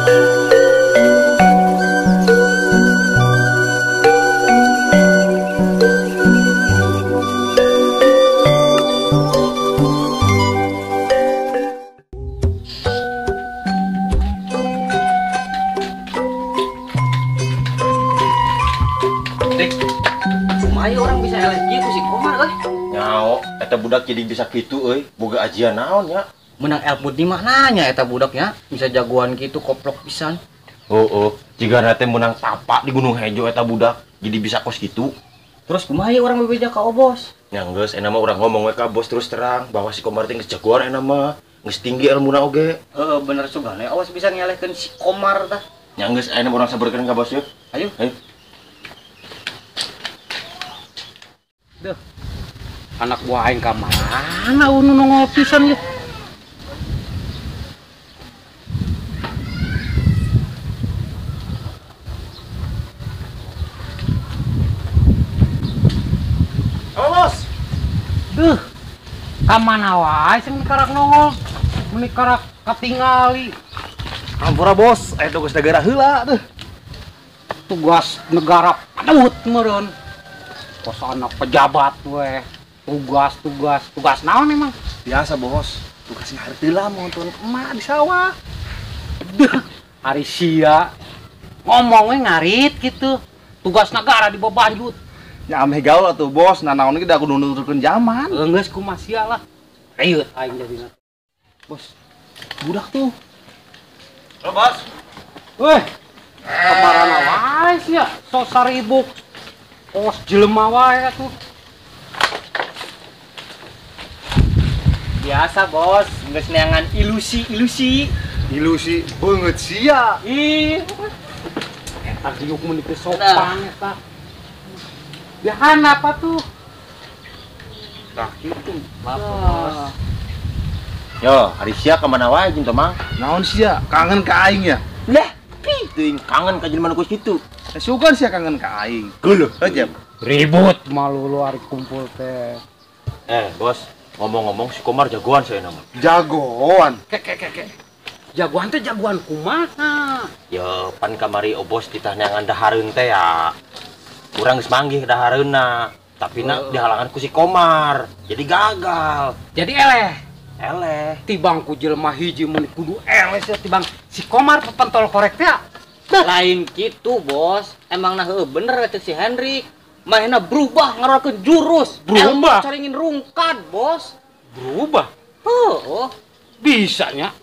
Kumaha orang bisa eleh kieu ku si Komar euy. Nyao, eta budak jadi bisa kitu euy, boga ajian naon nya? Menang elput di mananya eta budaknya bisa jagoan gitu koplok pisan. Oh, jigana teh menang tapak di Gunung Hejo eta budak jadi bisa kos kitu. Terus kumaha orang bebeja ka Obos? Nya geus enak mah urang ngomong we ka bos terus terang bahwa si Komar teh geus jagoan enak mah, geus tinggi ilmuna oge. Heeh, bener sugane awas bisa ngelehkeun si Komar tah. Nya geus ayeuna urang sabarkeun ka bos yeuh. Ayo. Ayo. Duh. Anak buah aing ka mana nu nongol pisan ieu. Halo, Bos. Duh. Ka mana wae sing karak nongol? Meni karak katingali. Ampura, Bos, aya tugas negara heula tuh. Tugas negara padut meureun. Kos anak pejabat we. Tugas tugas naon emang? Biasa, Bos. Tugas ngarti lah nonton emak di sawah. Duh, ari sia ngomongnya ngarit gitu. Tugas negara di babanjut. Ya ameh gaul atuh, Bos. Nah naon ge da kudu nuturkeun zaman. Geus kumaha sia lah. Riut aing jadina. Bos, budak tuh. Halo, Bos. Weh, kamarana wae sia, sok saribuk. Kos jelema wae atuh. Biasa, Bos, geus neangan ilusi-ilusi. Ilusi beungeut sia. Ih. Eta diuk mun teu sopan eta. Bihan apa tuh? Tah kitu. Maaf, Bos. Yo, ari sia ka mana wae jeung Tomang? Naon sia? Kangen ka aing ya? Lah, teuing kangen ka jelema nu kos kitu. Sugan sia kangen ka aing. Geuleuh, aja. Ribut malu lu ari kumpul teh. Bos, ngomong-ngomong si Komar jagoan saya nama. Jagoan? Ke. Jagoan teh jagoan kumaha? Ya, pan kamari obos ditah neangan dahareun teh ya. Urang geus manggih dahareunna, tapi na dihalangan ku si Komar. Jadi gagal. Jadi eleh. Eleh. Tibang ku jelema hiji mun kudu eleh sia tibang si Komar pepentol korek teh. Lain gitu, Bos. Emang nah heueuh bener eta si Hendrik. Manehna berubah ngarorkeun jurus. Berubah. Caringin rungkad, Bos. Berubah? Heueuh. Bisa nya.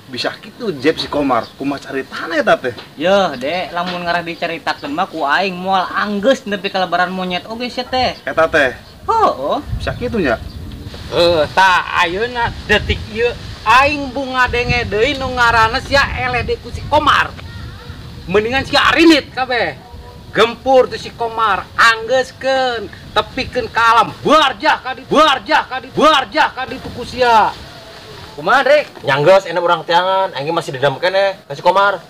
Bisa kitu jeb si Komar. Kumaha caritana eta teh? Yeuh, Dek, lamun ngarah dicaritakeun mah ku aing moal anggeus nepi ka lebaran monyet oge sia teh. Eta teh. Heueuh. Bisa kitu nya. Heuh, tah ayeuna detik ieu aing bunga denge deui nu ngaranna sia eleh deui ku si Komar. Mendingan sia arinit kabeh. Gempur tuh si Komar, anggeuskeun, tepikeun ka alam, barjah ka ditu, barjah ka ditu, barjah ka ditu ku sia. Kumaha, Rek? Nyanggeus enak urang teangan, aing masih dendam keneh ka si Komar.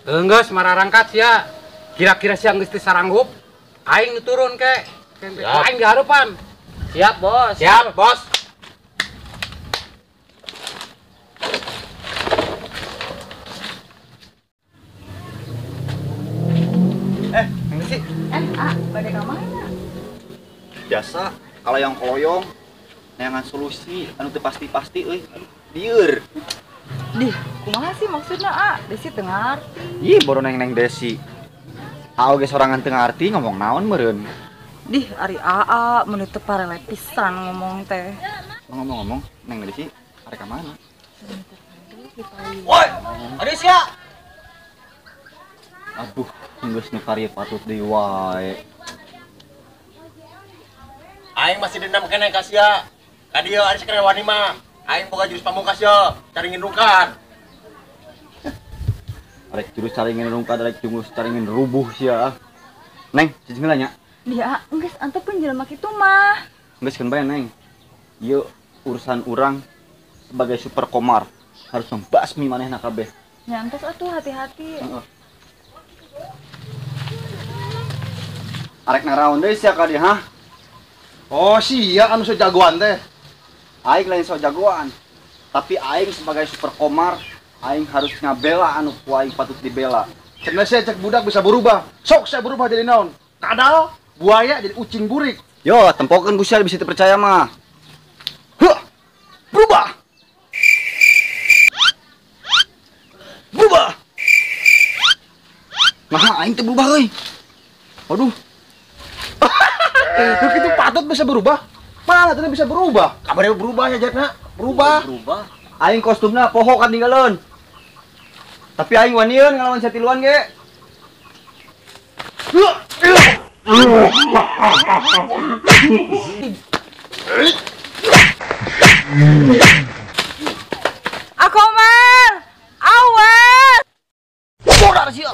Enggeus mararangkat sia. Kira-kira sia geus teu saranggup, aing nu turun ke. Aing di hareupan. Siap, Bos. Siap, Bos. Bade ka mana? Biasa, kalau yang koloyong neangan solusi anu teu pasti-pasti euy. Aduh, lieur. Dih, kumaha sih maksudna, A? Desi teu ngarti. Ih, baru neng-neng Desi. Aoge sorangan teu ngarti ngomong naon meureun. Dih, ari AA mun teu parele pisan ngomong teh. Ngomong-ngomong, Neng Desi arek ka mana? Woi, ari sia. Aduh, geus nu karya patut deui wae. Aing masih dendam keneh ka sia. Ka dieu ari sakeureun wani mah. Aing boga jurus pamungkas ye, caringin rungkad. Arek jurus caringin rungkad, arek jurus caringin rubuh sia. Neng, cicing heula nya. Dia geus antepkeun jelema kitu mah. Geus keun bae, Neng. Ieu urusan urang sebagai super Komar harus membasmi manehna kabeh. Nya entos atuh hati-hati. Heeh. Arek naraon deui sia ka dieu, hah? Oh, sia anu sok jagoan teh. Aing lain sok jagoan. Tapi aing sebagai super Komar Aing harus ngabela anu ku aing patut dibela. Cenah sia cek budak bisa berubah. Sok sia berubah jadi naon? Kadal, buaya jadi ucing burik. Yo, tempokeun ku sia bisa dipercaya mah. Huh! Berubah. Berubah. Nah, aing teh berubah euy. Waduh. Lu kitu patut bisa berubah. Mana tadi bisa berubah? Kabarnya berubah ya Jatna. Berubah. Berubah. Aing kostumna poho kan tinggalon. Tapi aing wanian ngelawan satiluan ge. Akomar, awas. Bonar sia.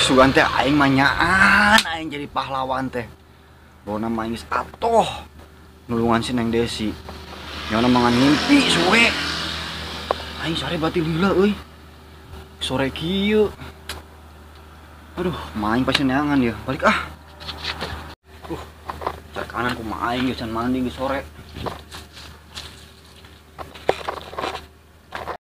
Sugan teh aing mah nyaan aing jadi pahlawan teh. Bona mah geus atoh nulungan si Neng Desi. Nyaona mangan ngimpi suwe. Aing sare berarti lila euy. Sore kieu. Aduh, main pasti neangan ya. Balik ah. Car kanan kumaha aing geus can mandi geus sore.